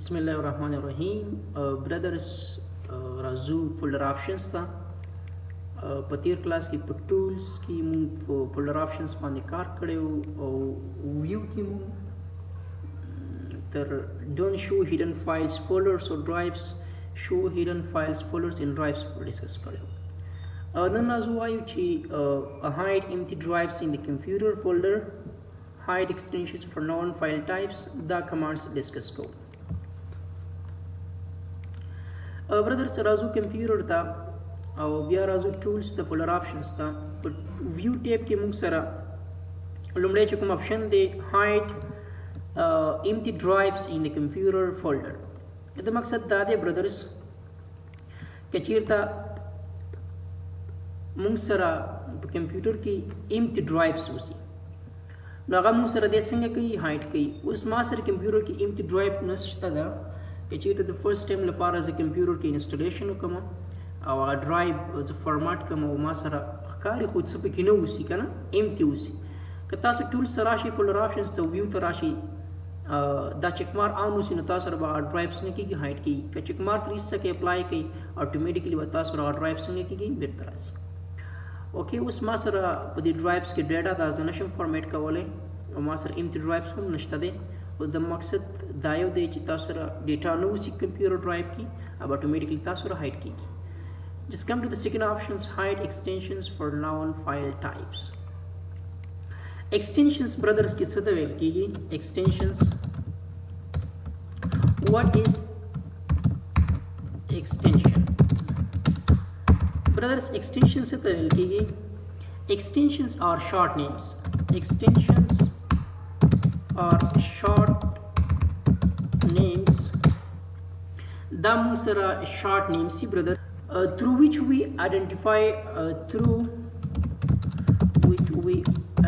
بسم الله الرحمن الرحیم. Brothers، راځو folder options ته. په تیر کلاس کې په tools کې مونږ په folder options باندې کار کړی او view کې مونږ تر don't show hidden files, folders or drives, show hidden files, folders and drives discuss کړی. نن راځو وایو چې hide empty drives in the computer folder, hide extensions for known file types. دا commands discuss کوو. Brothers، راځو کمپیوټر ته او بیا راځو tools ته، folder options ته. په view tab کې موږ سره لومړی چې کوم option دی، hide empty drives in the computer folder. د مقصد دا دی brothers، که چیرته موږ سره په کمپیوټر کې empty drives اوسي، نو هغه موږ سره دی څنګه کوي؟ Hide کوي. اوس ما سره کمپیوټر کې empty drive نشته ده. که چیرته د first time لپاره زه کمپیوټر کې installation وکړم او هغه drive زه فرماټ کړم او ما سره ښکاري خو څه پکې نه اوسي که نه، empty اوسي، که تاسو tools ته راشئ، folder options ته، view ته راشئ، دا check mark on اوسي، نو تاسو سره به هغه drive څنګه کېږي؟ Hide کېږي. که check mark ترې ایسته کړئ، apply کوئ، automatically به تاسو سره هغه drive څنګه کېږي؟ بېرته راځي. Okay، اوس ما سره په دې drives کې data دا زه نشم format کولی او ما سره empty drives هم نشته دی. او د مقصد دا یو دی چې تاسو سره data نه اوسي کمپیوټر drive کې او automatically تاسو سره hide کېږي. Just come to the second options, hide extensions for known file types. Extensions brothers کې څه ته ویل کېږي؟ Extensions, what is extension, brothers? Extensions څه ته ویل کېږي؟ Extensions are short names. Extensions are short names. دا موږ سره short names دي brother, through which we identify, through which we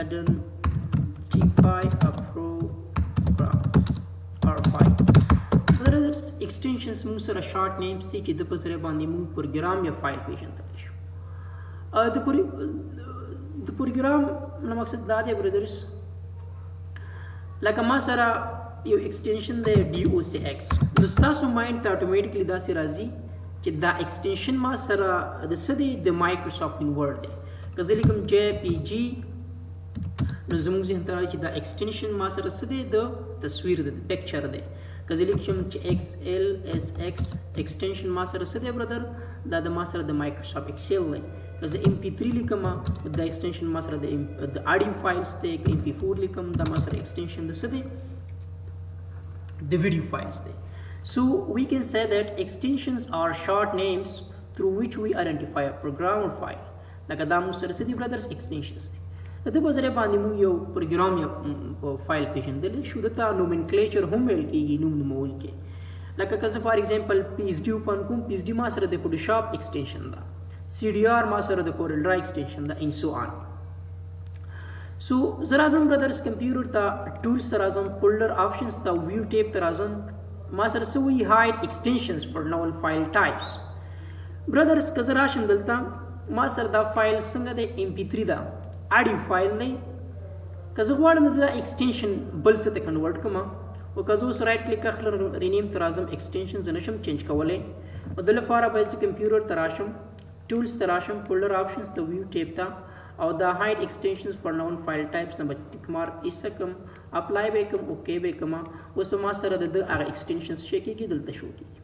identify a program or file. Brothers، extensions موږ سره short names دي چې د په ذریعه باندې موږ پروګرام یا فایل پیژندلی شو. د پروګرام نه مقصد دا دی brothers، لکه ما سره یو extension دی DOCX، نو ستاسو mind ته automatically داسې راځي چې دا extension ما سره د څه دی؟ د Microsoft Word دی. که زه لیکم JPG، نو زموږ ذهن ته راځي چې دا extension ما سره څه دی؟ د تصویر دی، د picture دی. که زه لیکم چې XLSX، extension ما سره څه دی brother؟ دا د ما سره د Microsoft Excel دی. که زه MP3 لیکم، دا extension ما سره د audio files دی. که MP4 لیکم، دا ما سره extension د څه دی؟ د video files دی. So we can say that extensions are short names through which we identify a program or file. لکه دا موږ سره څه دي brothers؟ Extensions دي. د دې په ذریعه باندې موږ یو پروګرام یا فایل پیژندلی شو. دته nomenclature هم ویل کېږي، نوم نومول کې. لکه که زه for example PSD open کوم، PSD ما سره د Photoshop extension ده، CDR ما سره د CorelDRAW extension ده and so on. So زه راځم brothers کمپیوټر ته، tools ته راځم، folder options ته، view tab ته راځم. ما سره څه وایي؟ Hide extensions for known file types. Brothers، که زه راشم دلته، ما سره دا فایل څنګه دی؟ MP3 ده، audio file دی. که زه غواړم دا extension بل څه ته convert کړم، او که زه اوس right click اخلم، rename ته راځم، extension زه نشم change کولی. او د لپاره باید زه کمپیوټر ته راشم، tools ته راشم، folder options ته، view tab ته، او دا hide extensions for known file types نه به tick mark ایسته کړم، apply به کوم، okay به کوم. اوس ما سره د هغه extensions شي کېږي، دلته شو کېږي.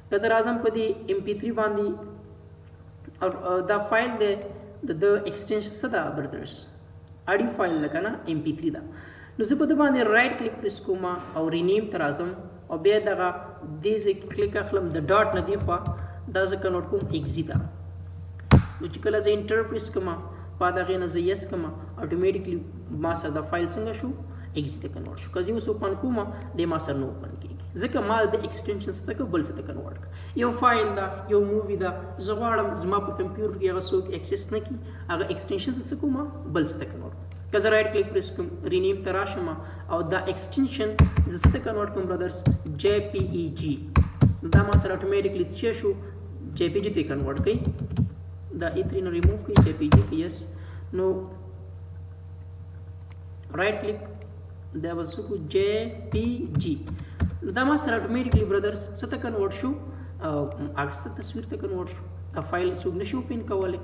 که زه راځم په دې MP3 باندې او دا فایل دی، د extension څه ده brothers؟ Audio file ده که نه؟ MP3 ده. نو زه په ده باندې right click press کوم او rename ته راځم او بیا دغه دې ځای کې کلیک اخلم، د dot نه دې خوا دا زه convert کوم exe ته. نو چې کله زه enter press کوم، په دغې نه زه yes کوم، automatically ما سره دا فایل څنګه شو؟ Exe ته convert شو. که زه اوس open کوم، دی ما سره نه open کېږي، ځکه ما د extension څه ته بل څه ته convert کړ. یو فایل ده، یو movie ده، زه غواړم زما په کمپیوټر کې هغه څوک access نه کړي، هغه extension څه کوم؟ بل څه ته convert کوم. که زه right click press کوم، rename ته راشم او دا extension زه څه ته convert کوم brothers؟ JPEG. دا ما سره automatically څه شو؟ JPG ته convert کړي. دا ای ترې نه ریموو کړي، JPG کې yes. نو right click، دا به څه کو؟ JPG. نو دا ما سره automatically brothers څه ته convert شو؟ عکس ته، تصویر ته convert شو. دا فایل څوک نشي open کولی.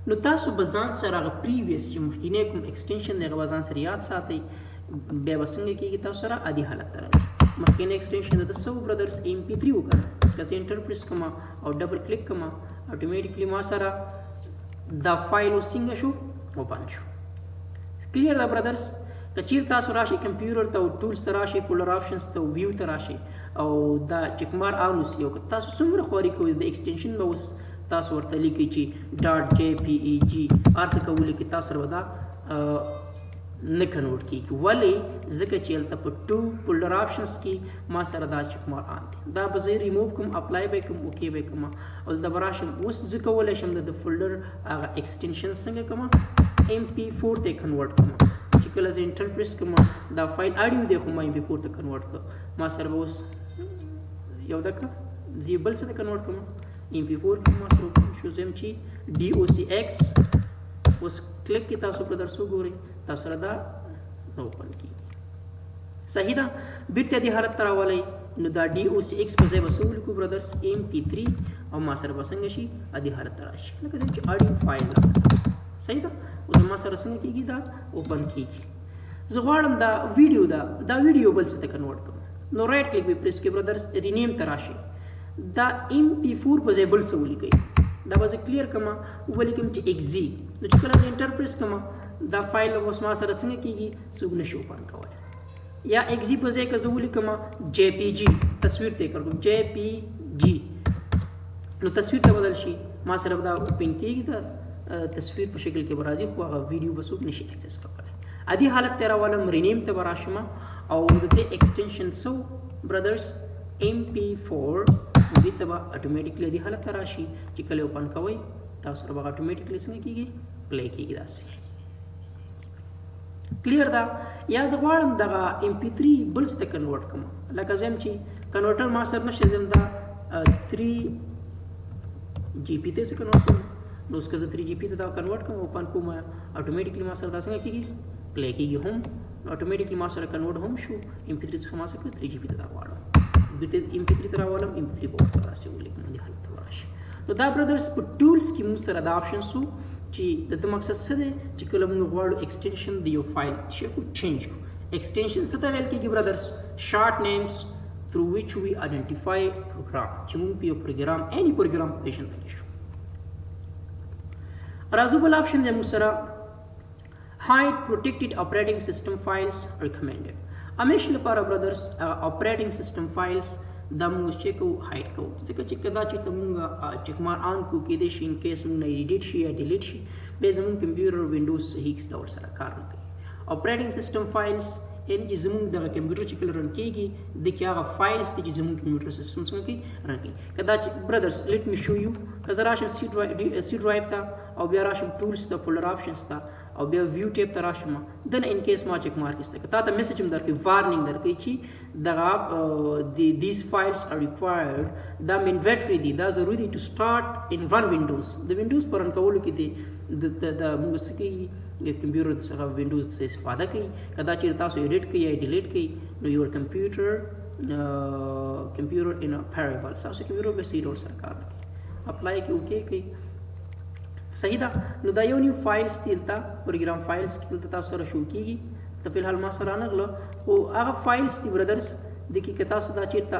نو تاسو به ځان سره هغه previous چې مخکینی کوم extension دی، هغه به ځان سره یاد ساتئ. بیا به څنګه کېږي؟ تاسو سره عادي حالت ته راځي. مخکینی extension د څه و brothers؟ MP3 وکړه. که زه enter press کړم او double click کړم، automatically ما سره دا فایل اوس څنګه شو؟ open شو. clear ده brothers؟ که چیرې تاسو راشئ کمپیوټر ته او tools ته راشئ، folder options ته، view ته راشئ او دا check mark on وسی، او که تاسو څومره خواري کوئ، د extension به اوس تاسو ورته لیکئ چې .jpeg هر څه که ولیکئ، تاسو سره به دا نه convert کیږي. ولې؟ ځکه چې هلته په to folder options کې ما سره دا check mark on دی. دا به زه ریموو کوم، apply به کوم، okay به کوم او دلته به راشم. اوس زه کولی شم د folder هغه extension څنګه کوم؟ MP4 ته convert کوم. چې کله زه enter press کوم، دا فایل audio دی، خو ما MP4 ته convert کړ. ما سره به اوس یو دکه زه بل څه ته convert کوم، MP4 کې ما سره شو. زم چې DOCX اوس کلیک کې تاسو په درس وګورئ، تاسو سره دا open کیږي. صحیح ده؟ بیرته دې حالت ته راولئ. نو دا DOCX په ځای به څه ولیکو brothers؟ MP3. او ما سره به څنګه شي؟ عادي حالت ته راشي، لکه چې audio file ده. صحیح ده؟ اوس ما سره څنګه کیږي؟ دا open کیږي. زه غواړم دا ویډیو دا دا ویډیو بل څه ته convert کړم. نو right click به press کې brothers، rename ته راشي، دا MP4 په ځای بل څه ولیکئ. دا به زه clear کړم، ولیکم چې exe. نو چې کله زه enter press کړم، دا فایل اوس ما سره څنګه کیږي؟ څوک نشي open کولی. یا exe په ځای که زه ولیکم JPG، تصویر ته کړم JPG، نو تصویر ته بدل شي. ما سره به دا open کیږي، دا تصویر په شکل کې به راځي، خو هغه ویډیو به څوک نشي access کولی. عادي حالت ته راولم، rename ته به راشم او د دې extension څه brothers؟ MP4. دې ته به automatically عادي حالت ته راشي. چې کله open کوئ، تاسو سره به automatically څنګه کیږي؟ play کیږي داسې. clear ده؟ یا زه غواړم دغه MP3 بل څه ته convert کړم، لکه زه چې converter ما سره نشته، زه دا 3GP ته څه convert کړم. نو اوس که زه 3GP ته دا convert کړم، open کوم، automatically ما سره دا څنګه کیږي؟ play کیږي هم. automatically ما سره convert هم شو MP3 څخه ما سره 3GP ته. دا غواړم بیرته MP3 ته راولم، MP3 به ورته داسې ولیکم، دې حالت ته راشي. نو دا brothers په tools کې موږ سره دا option سو چې د دې مقصد څه دی؟ چې کله موږ غواړو extension د یو فایل چې کو change کو. extension څه ته ویل کیږي brothers؟ short names through which we identify program، چې موږ په یو program، any program پیژندلی شو. راځو بل option دی موږ سره، hide protected operating system files recommended. همیش لپاره brothers operating system files دا موږ چې کو hide کوو، ځکه چې کدا چې ته موږ check mark on کو، کې دې شي in case موږ نه edit شي یا delete شي، به زموږ کمپیوټر وینډوز صحیح ډول سره کار نه کوي. operating system files یعنی چې زموږ دغه کمپیوټر چې کله run کیږي، د کې هغه files دي چې زموږ کمپیوټر سیستم څنګه کوي؟ run کوي. کدا چې brothers، let me show you، که زه راشم C drive ته او بیا راشم tools ته، folder options ته او بیا view tab ته راشم، then in case ما check mark ایسته، تا ته message هم درکوي، warning درکوي چې دغه these files are required، دا mandatory دي، دا ضروري دي to start and run Windows. د وینډوز پر run کولو کې دي د موږ څه کوي؟ د کمپیوټر څخه وینډوز څخه استفاده کوي. که دا چیرې تاسو edit کوي یا delete کوي، نو your computer inoperable، تاسو کمپیوټر به صحیح ډول سره کار نه کوي. apply کې okay کوي. صحیح ده؟ نو دا یو نیم files دي دلته، program files کې دلته تاسو سره شو کیږي. ته په الحال ما سره نه غلو، خو هغه files دي brothers د کې که تاسو دا چیرته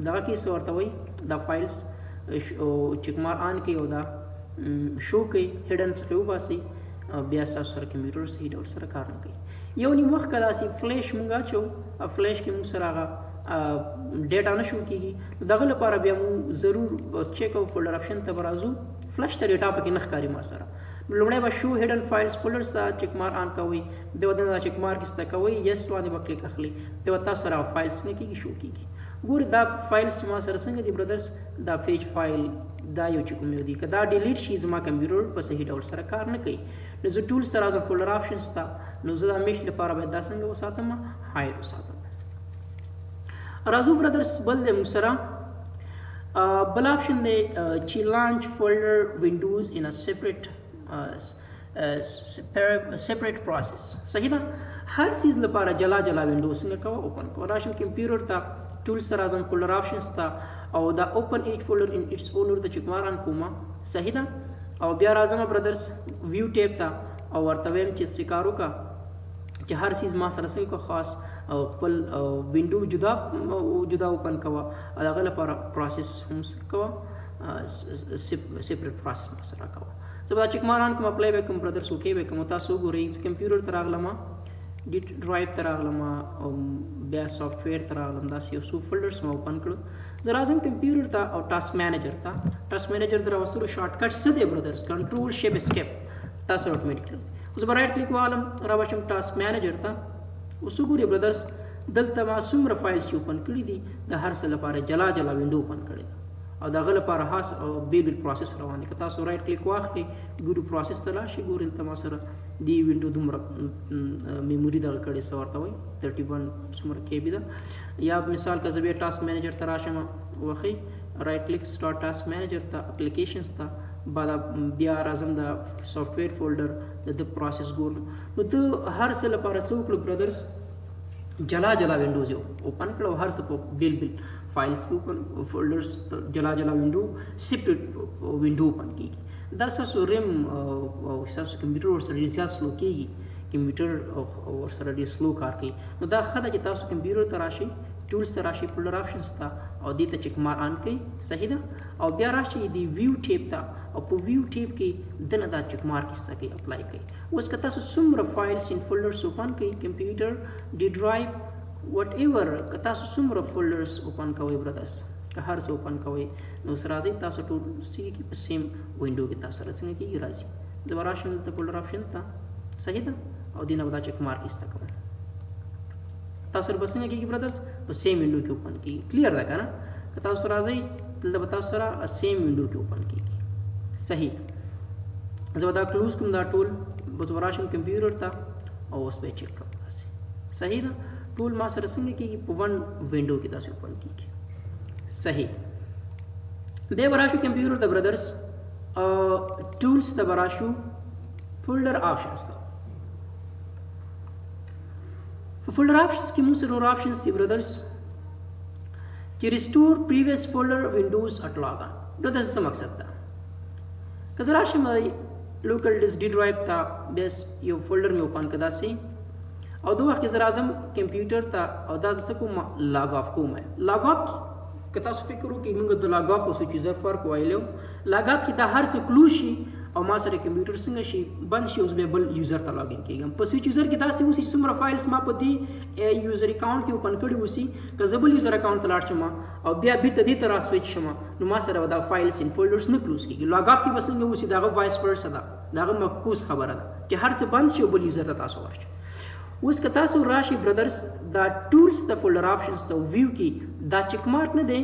دغه کې څه ورته وایي، دا files check mark on کوي او دا شو کوي، hidden څخه وباسي، بیا تاسو سره کمپیوټر صحیح ډول سره کار نه کوي. یو نیم وخت که داسې فلیش مونږ اچو، فلیش کې مونږ سره هغه data نه شو کیږي، دغه لپاره بیا مونږ ضرور چیک او folder option ته به راځو. فلش ته data پکې نه ښکاري ما سره. لومړی به show hidden files folders ته check mark on کوئ، بیا به دا check mark ایسته کوئ، yes باندې به کلیک اخلي، بیا به تاسو سره files نه کیږي، شو کیږي. ګورئ دا files چې ما سره څنګه دي brothers؟ دا page file دا یو چې کوم یو دی، که دا delete شي، زما کمپیوټر په صحیح ډول سره کار نه کوي. نو زه tools ته راځم، folder options ته. نو زه د همیش لپاره باید دا څنګه وساتم؟ hide وساتم. راځو brothers، بل دی موږ سره بل option دی چې launch folder windows in a separate process. صحیح ده؟ هر څیز لپاره جلا جلا window څنګه کوه open کوه. راشم کمپیوټر ته، tools ته راځم، folder options ته، او دا open each folder in its owner ته check mark on کوم، صحیح ده. او بیا راځم brothers view tab ته او ورته وایم چې څه کار وکړه چې هر څیز ما سره څنګه کو خاص او خپل window جدا جدا open کوه، او د هغه لپاره process هم څه کوه، separate process ما سره کوه. زه به دا check mark on کوم، apply به کوم brothers، okay به کوم. تاسو وګورئ چې کمپیوټر ته راغلم، D drive ته راغلم، او بیا software ته راغلم، داسې یو څو folders ما open کړو. زه راځم کمپیوټر ته او task manager ته. task manager ته راوستلو shortcut څه دی brothers؟ control shift escape تاسو automatically. اوس به right click والم، راوشم task manager ته. اوس وګورئ brothers، دلته ما څومره files چې open کړي دي، د هر څه لپاره جلا جلا window open کړې ده او د هغه لپاره خاص او بیل بیل process روان دي. که تاسو right click واخلئ، go to process ته لاړ شئ، ګورئ دلته ما سره دی window دومره memory دغه کړې، څه ورته وایي، 31 څومره KB ده. یا مثال که زه بیا task manager ته راشم، وخی right click، start task manager ته، applications ته، بعد بیا راځم د software folder د process ګورم. نو د هر څه لپاره څه وکړو brothers؟ جلا جلا windows یې open کړو، هر څه په بیل بیل files کې open folders، جلا جلا window، separate window open کیږي. دا ستاسو ریم او ستاسو کمپیوټر ورسره ډېر زیات slow کیږي، کمپیوټر ورسره ډېر slow کار کوي. نو دا ښه ده چې تاسو کمپیوټر ته راشئ، tools ته راشئ، folder options ته، او دې ته check mark on کړئ، صحیح ده. او بیا راشئ د view tab ته او په view tab کې دنه دا check mark ایسته کړئ، apply کړئ. اوس که تاسو څومره files and folders open کړئ، کمپیوټر D drive whatever، که تاسو څومره folders open کوئ brothers، که هر څه open کوئ، نو اوس راځئ تاسو ټول څه کې په same window کې تاسو سره څنګه کېږي راځي. زه به راشم دلته folder option ته، صحیح ده، او دې نه به دا check mark ایسته کوم. تاسو سره به څنګه کېږي brothers؟ په same window کې open کېږي. clear ده که نه؟ که تاسو راځئ دلته به تاسو سره same window کې open کېږي، صحیح. زه به دا close کوم دا ټول، به زه راشم کمپیوټر ته او اوس به یې چک کوم داسې، صحیح ده. ټول ما سره څنګه کېږي؟ په one window کې داسې open کېږي، صحیح. بیا به راشو کمپیوټر ته brothers، tools ته به راشو، folder options ته. په folder options کې موږ سره نور options دي brothers، چې restore previous folder windows at log on. Brothers، څه مقصد ده؟ که زه راشم local disk D drive ته، بس یو folder مې open کړه داسې، او د وخت کې زه راځم کمپیوټر ته او دا زه څه کوم؟ log off کوم. log off که تاسو فکر وکړئ، موږ د log off او switch user فرق ویلو. log off کې دا هر څه close شي او ما سره کمپیوټر څنګه شي؟ بند شي. اوس بیا بل user ته login کېږم. په switch user کې داسې اوسي، څومره files ما په دې user account کې open کړي اوسي، که زه بل user account ته لاړ شم او بیا بیرته دې ته را سویچ شم، نو ما سره به دا files and folders نه close کېږي. log off کې به څنګه اوسي؟ د هغه vice versa ده، د هغه معکوس خبره ده چې هر څه بند شي او بل user ته تاسو ورشئ. اوس که تاسو راشئ brothers دا tools ته، folder options ته، view کې دا check mark نه دی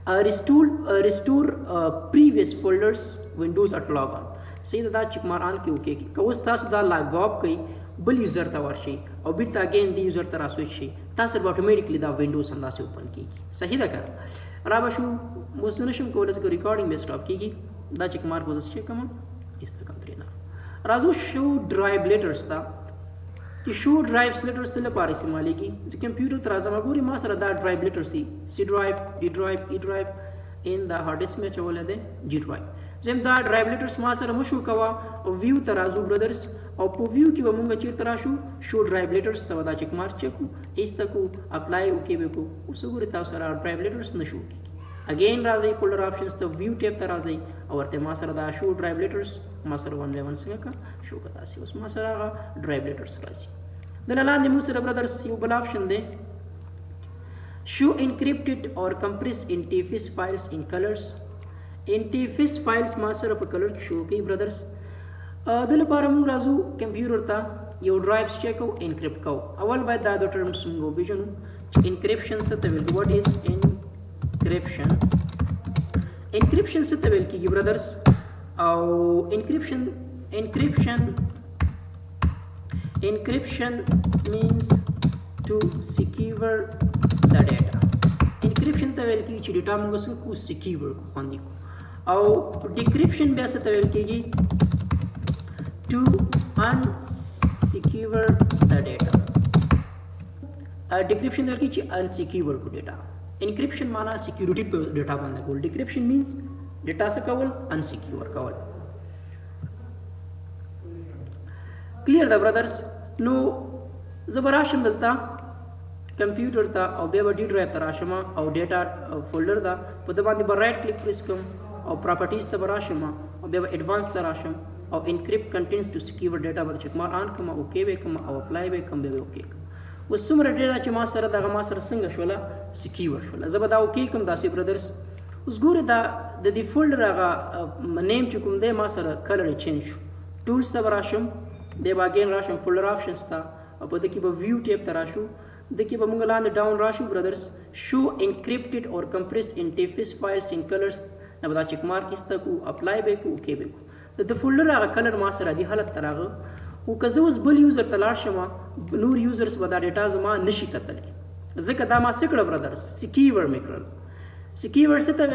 restore previous folders windows at log on، صحیح ده. دا check mark on کې okay کې، که اوس تاسو دا log off کړئ، بل user ته ورشئ او بیرته again دې user ته را سویچ شئ، تاسو به automatically دا windows همداسې open کېږي، صحیح ده که را به شو؟ اوس نه شم کولی ځکه recording به stop کېږي. دا check mark به زه څه کوم؟ ایسته کوم ترېنه. راځو show drive letters ته، چې show drive letters څه لپاره استعمالېږي. زه کمپیوټر ته راځم، ګوري ما سره دا drive letters دي، C drive، D drive، E drive، ان دا hard disk مې اچولی دی G drive. زم دا drive letters ما سره مه show کوه. او view ته راځو brothers، او په view کې به مونږ چېرته راشو؟ show drive letters ته به دا check mark check کو، ایسته کو، apply okay به کو. اوس وګورئ تاسو سره drive letters نه show کېږي. again راځئ folder options ته، view tab ته راځئ او ورته ما سره دا show drive letters ما سره one by one څنګه کا show کا داسې. اوس ما سره هغه drive letters راځي. دنه لاندې موږ سره brothers یو بل option دی، show encrypted or compressed NTFS files in colors. NTFS files ما سره په color کې show کوي brothers. د لپاره موږ راځو کمپیوټر ته، یو drives check کو، encrypt کو. اول باید دا دوه terms موږ وپیژنو چې encryption څه ته ویل. What is encryption؟ Encryption څه ته ویل کیږي brothers؟ او encryption means to secure the data. Encryption ته ویل کیږي چې data موږ څنګه کو secure کو، خوندي کو. او decryption بیا څه ته ویل کیږي؟ To unsecure the ډیکریپشن ورکی چې انسیکیور کو ډیټا. انکریپشن معنا سکیورټي په ډیټا باندې کول، ډیکریپشن مینز ډیټا څه کول؟ انسیکیور کول. کلیر ده برادرز؟ نو زه به راشم دلته کمپیوټر ته او بیا به ډي ډرایو ته راشم او ډیټا فولډر ده په ده باندې به رایټ کلیک پریس کوم او پراپرټیز ته به راشم او بیا به اډوانس ته راشم او انکریپټ کنټینټس ټو سکیور ډیټا به چک مار آن کوم، اوکی به کوم او اپلای به کوم، بیا به اوکی کوم. اوس څومره ډیټا چې ما سره دغه ما سره څنګه شوله؟ سکیور شوله. زه به دا اوکی کوم داسې برادرز. اوس ګوره دا د دې فولډر هغه نیم چې کوم دی ما سره کلر یې چینج شو. ټولز ته به راشم، بیا به اګین راشم فولډر آپشنز ته او په دې کې به ویو ټیب ته راشو، د کې به موږ لاندې ډاون راشو برادرز، شو انکریپټډ اور کمپریس ان ټیفس فایلز ان کلرز نه به دا چک مارک ایسته کو، اپلای به کو، اوکی به کو. د فولډر هغه کلر ما سره دی حالت ته راغی. خو که زه اوس بل یوزر ته لاړ شم، نور یوزرز به دا ډیټا زما نشي کتلی، ځکه دا ما څه کړه برادرز؟ سکیور مې کړل. سکیور څه ته؟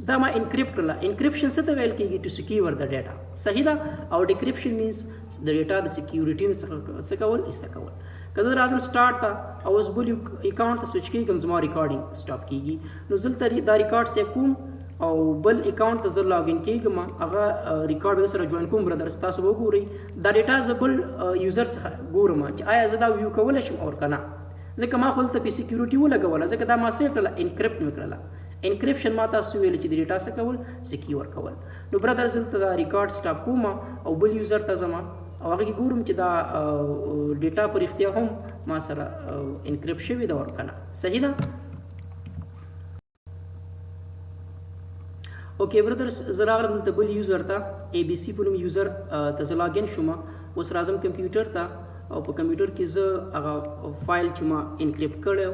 دا ما انکریپټ کړله. انکریپشن څه ته ویل کېږي؟ ټو سکیور د ډیټا، صحیح ده؟ او ډیکریپشن مینز د ډیټا د سکیورټي څخه څه کول؟ ایسته کول. که زه راځم سٹارټ ته او اوس بل اکاونټ ته سویچ کېږم، زما ریکارډینګ سټاپ کېږي. نو زه دلته دا ریکارډ سیو کوم او بل اکاونټ ته زه لاګین کېږم، هغه ریکارډ به سره جوین کوم برادرز. تاسو به وګورئ دا ډیټا زه بل یوزر څخه ګورم چې آیا زه دا ویو کولی شم اور که نه، ځکه ما خو دلته پې سکیورټي ولګوله، ځکه دا ما څه کړله؟ انکریپټ مې کړله. انکریپشن ما تاسو ویل چې د ډیټا څه کول؟ سکیور کول. نو برادرز دلته دا ریکارډ سټاپ کوم او بل یوزر ته ځم او هغه کې ګورم چې دا ډیټا په رښتیا هم ما سره انکریپټ شوې ده اور که نه، صحیح ده؟ اوکی برادرز، زه راغلم دلته بل یوزر ته، ای بي سي په نوم یوزر ته زه لاګین شوم. اوس راځم کمپیوټر ته او په کمپیوټر کې زه هغه فایل چې ما انکریپټ کړی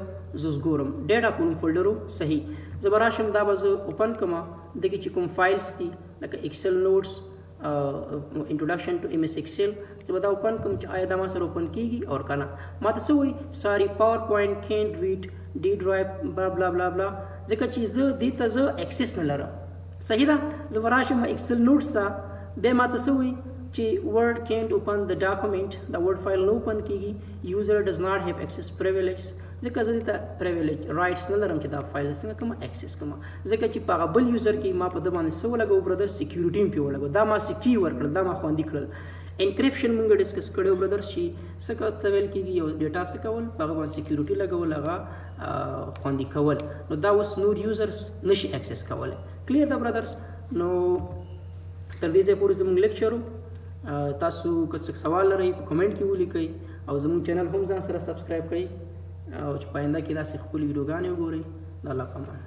زه اوس ګورم، ډیټا په نوم فولډر و، صحیح. زه به راشم دا به زه اوپن کړم، دې کې چې کوم فایلز دي لکه ایکسل نوټس، انټروډکشن ټو ایم ایس ایکسل، زه به دا اوپن کړم چې آیا دا ما سره اوپن کیږي اور که نه. ما ته څه وایي؟ ساري پاور پوینټ کینټ ریډ ډي ډرایو بلا بلا بلا بلا، ځکه چې زه دې ته زه اکسس نه لرم، صحیح ده؟ زه به راشم ایکسل نوټس ته، بیا ما ته څه وایي؟ چې ورډ کینټ اوپن د ډاکومنټ، دا ورډ فایل نه اوپن کیږي، یوزر ډز ناټ هیو اکسس پریویلیج، ځکه زه دې ته پریویلیج رایټس نه لرم چې دا فایل څنګه کوم اکسس کوم، ځکه چې په هغه بل یوزر کې ما په ده باندې څه ولګو برادر؟ سکیورټي مې پرې ولګو، دا ما سکیور کړل، دا ما خوندي کړل. انکریپشن مونږ ډسکس کړو برادر چې څه ته ویل کېږي؟ یو ډیټا څه کول، په هغه باندې سکیورټي لګول، هغه خوندي کول. نو دا اوس نور یوزرز نشي اکسس کولی. کلیر ده برادرز؟ نو تر دې ځای پورې زموږ لیکچر. تاسو که څه سوال لرئ په کمنټ کې ولیکئ او زموږ چینل هم ځان سره سبسکرایب کړئ او چې په آینده کې داسې ښکلې ویډیوګانې وګورئ. د الله په امان.